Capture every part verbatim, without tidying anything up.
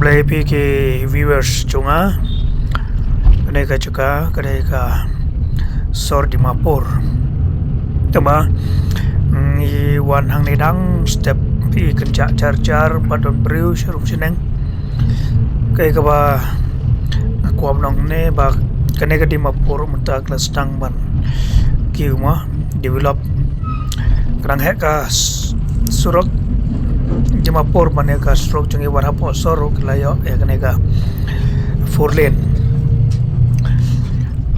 Khublei phi ki viewers jong nga. Kane ka jaka, kane ka sor Dimapur. Te ba ngi wan hangne dang step, phi kynjah jar jar, ba don briew sharum shaneng. Kaei kaba nga kwah ban ong ne ba kane ka Dimapur mynta ka la sdang ban kiew ma develop. Ka dang heh ka s-, surok Dimapur, mane ka surok jong ngi wat hapoh sor ruh ki la ïoh ïa kane ka four lane.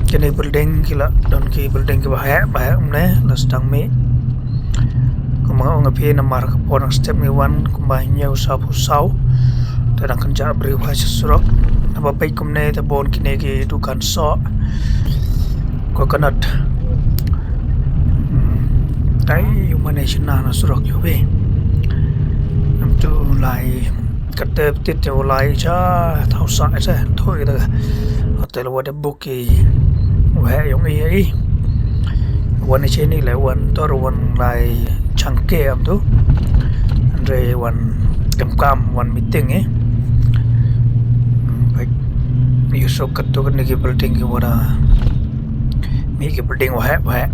Kine building ki la don ki building kiba heh ba heh, mane la sdang mih. Kumba nga ong ïa phi, namar ka por nang step ngi wan kumba hynñiew sawphew saw. Te dang kynjah briew ha sha surok. Naba peit kumne te bun kine ki dukan soh, coconut. Hmm. Tai ïa u mane shna na surok ïa u phi. Namtu lai kate ptit te u lai sha thaw sa sa thui da hotel wa da book ki waheh ïong i i. Wan i shini le wan tor wan lai changke am tu. Andre wan kam kam wan meeting eh. Hmm, baik. Ïa suk katu kane ki building ki wada mih ki building waheh waheh.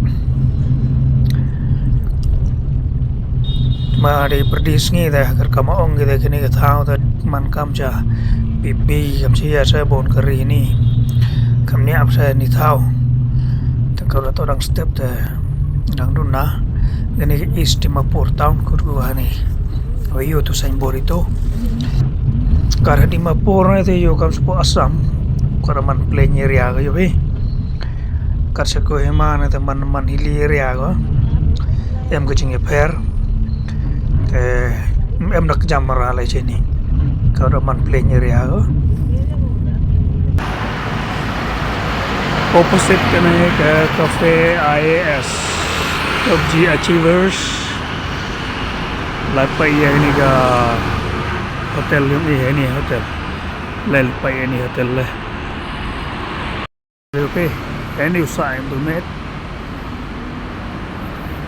Ma dei pyrdi sngi te kyrkhu ma ong ki te kine ki thaw te man kam sha pipi kam sha ïa sa bun ka ri ni. Kam niap sa ni thaw. Te ka la to dang step te dang duna. Kane ki East Dimapur town kut ku hani. Wa ïoh tu signboard itu. Ka Dimapur ne te ïoh kam sha Assam. Ka man plain area ka ïoh hi. Ka sha Kohima ne te man, man hilly area ka. Em ka jingïapher. Te em da ka jam mara lai shini. Ka da man plain area ka. Opposite kane ka cafe I A S, Top G Achievers. Lai peit ïa ini ka hotel, ïong i ini hotel. Lai peit ïa ini hotel le. Oke, ini u sa em tu met.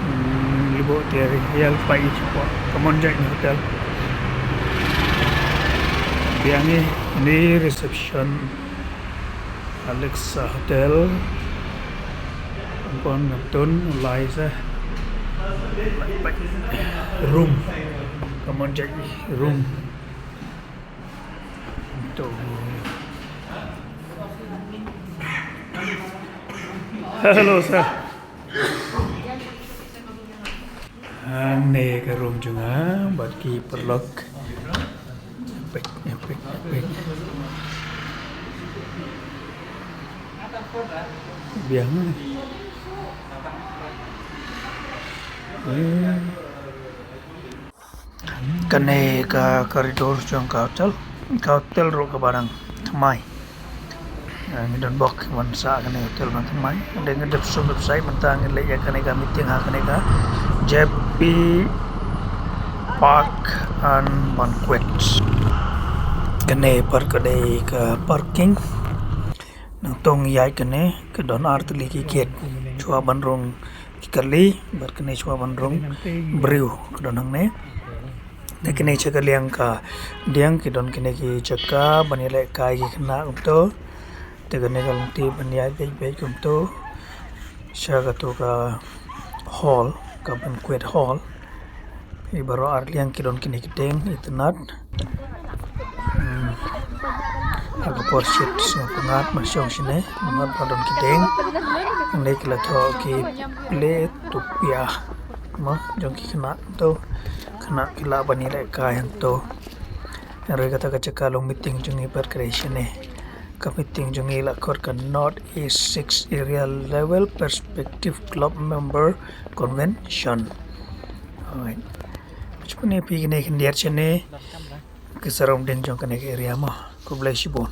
Hmm, ibu tiari, ïa lai peit ïa, come on, jai ni hotel. Biang ni, ini reception. Alexa Hotel. Ampon ngam tun, lai sa. Room. Come on, jai room. Tu. Hello, sir. Hangne ka room jong nga bad ki paralok. Epic, epic, epic. Biang. Eh. Kane ka corridor jong ka hotel. Ka hotel ruh kaba dang thymmai. Eh, ngi don bok ban sah kane hotel ban thymmai. Dei ngi dep sum dep sai mynta ngi leit ïa kane ka meeting ha kane ka J P Park and Banquet. Kane par ka dei ka parking. Nangtong ïaid kane ka don ar tylli ki gate. Shuwa ban rung ki kali bad kane shuwa ban rung briew ka don hangne. Te kane sha ka liang ka diang ki don kane ki jaka ban ïalehkai ki khynnah kumto. Te kane ka lynti ban ïaid beit beit kumto. Sha katu ka hall, ka banquet hall. Ïa baroh ar liang ki don kine ki dieng itynnad. Hmm. Ha ka por shit sngewbha ngat ma shong shine, ngat ba don ki dieng. Ngi ki la thoh ki plate to pia. Mo jong ki khynnah to. Khynnah ki lah ban ïalehkai hangto. Hynrei kata ka jaka long meeting jong ngi bad ka dei shane. Ka meeting jong ngi la khot ka North East Six Area Level Perspective Club Member Convention. Alright. Chupne phi kine khyndiat shane. Ki surrounding jong kane ka area mo. Khublei shibun.